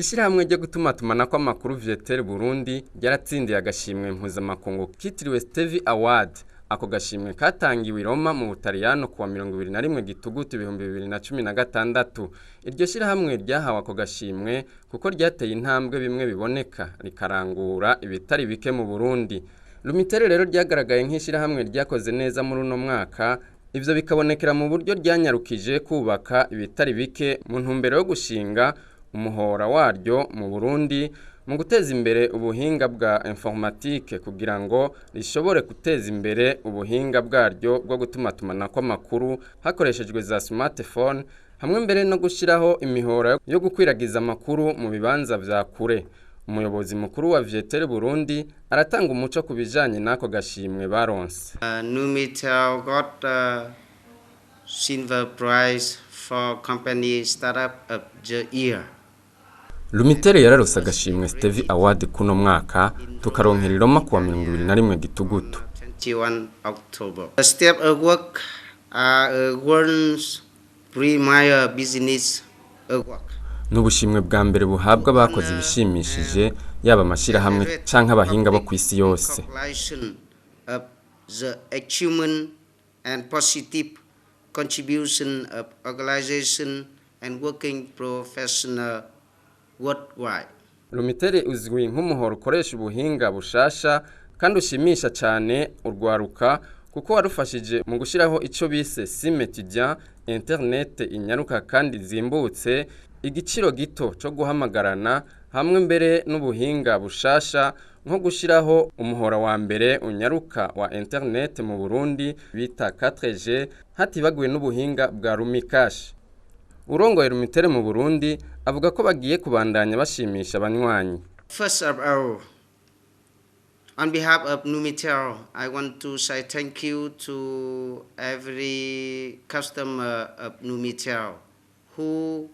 Ishyirahamwe ryo gutumatumanako amakuru Viettel Burundi ryaratsindiye agashimwe mpuzamakungu kitiriwe Stevie Award. Ako gashimwe katangiwe i Roma mu Butaliyano kuwa 21 Gitugutu 2016. Iryo shyirahamwe ryahawe ako gashimwe kuko ryateye intambwe bimwe biboneka, rikarangura ibitari bike mu Burundi. Lumitel rero ryagaragaye nk'ishyirahamwe ryakoze neza muri uno mwaka. Ivyo bikabonekera mu buryo ryanyarukije kubaka ibitari bike mu ntumbero yo gushinga umuhora waryo mu Burundi, mu guteza imbere ubuhinga bwa informatique kugira ngo rishobore guteza imbere ubuhinga bwaryo bwo gutumatumanako amakuru hakoreshejwe za smartphone, hamwe mbere no gushyiraho imihora yo gukwiragiza amakuru mu bibanza vya kure. Umuyobozi mukuru wa Viettel Burundi aratanga umuco ku bijanye n'ako gashimwe baronse. Lumitel got silver prize for company startup of the year. Lumitel yararose agashimwe Stevie Award kuno mwaka, tukaronkera i Roma kuwa 21 Gitugutu. 21 October. The step of work are a world's premier business award. Ni ubushimwe bwa mbere buhabwa abakoze ibishimishije, yaba amashyirahamwe canke abahinga bo ku isi yose. Compilation of the achievement and positive contribution of organization and working professional worldwide. Lumitel uzwi nk'umuhoro ukoresha ubuhinga bushasha kandi ushimisha cyane urwaruka, kuko warufashije mu gushyiraho icyo bise SIM étudiant, internet inyaruka kandi zimbutse, igiciro gito cyo guhamagarana, hamwe mbere n'ubuhinga bushasha nko gushyiraho umuhora wa mbere unyaruka wa internet mu Burundi bita 4G, hatibagiwe n'ubuhinga bwa Lumicash. Urongoye Lumitel mu Burundi avuga ko bagiye kubandanya bashimisha abanywanyi. First of all, on behalf of Lumitel, I want to say thank you to every customer of Lumitel who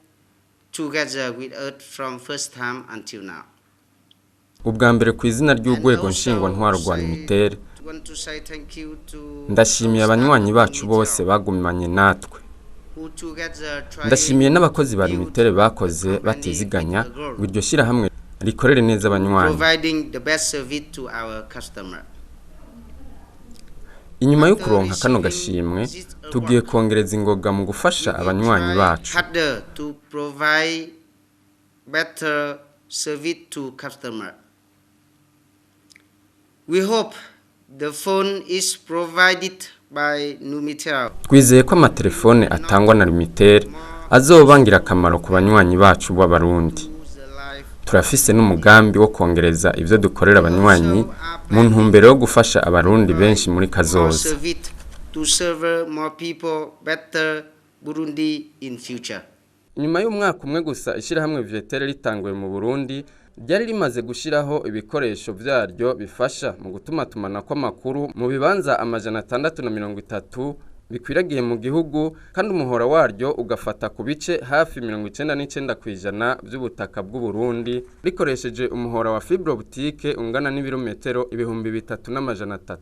together with us from first time until now. Ubwa mbere, ku izina ry'urwego nshingwantwaro rwa Lumitel, Want to say thank you to ndashimiye abanywanyi bacu bose bagumanye natwe. who together try Ndashimiye n'abakozi ba Lumitel bakoze batiziganya ngo iryo shyirahamwe rikorere neza abanywanyi. providing the best service to our customer. Inyuma yo kuronka kano gashimwe, tugiye kongereza ingoga mu gufasha abanywanyi bacu. Harder to provide better service to customer. We hope the phone is provided by Lumitel Twizeye ko amatelefone atangwa na Lumitel azoba ngirakamaro ku banywanyi bacu b'Abarundi. to the life. Turafise n'umugambi wo kongereza ivyo dukorera abanywanyi mu ntumbero yo gufasha Abarundi benshi muri More kazoza. service to serve more people better Burundi in future. Nyuma y'umwaka umwe gusa ishyirahamwe Viettel ritanguye mu Burundi, ryari rimaze gushyiraho ibikoresho vyaryo bifasha mu gutumatumanako amakuru mu bibanza 630 bikwiragiye mu gihugu, kandi umuhora waryo ugafata ku bice hafi 99% by'ubutaka bw'u Burundi, rikoresheje umuhora wa fibre optique ungana n'ibirometero 3300.